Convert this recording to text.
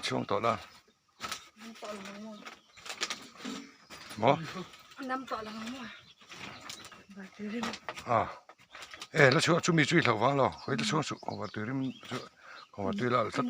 Chhung tawh la. Maw? A e la chhuak chumi chu i hlauh vang lo khawi la chhuak suh kawngvar tui rim chu kawngvar tui la alh tlat.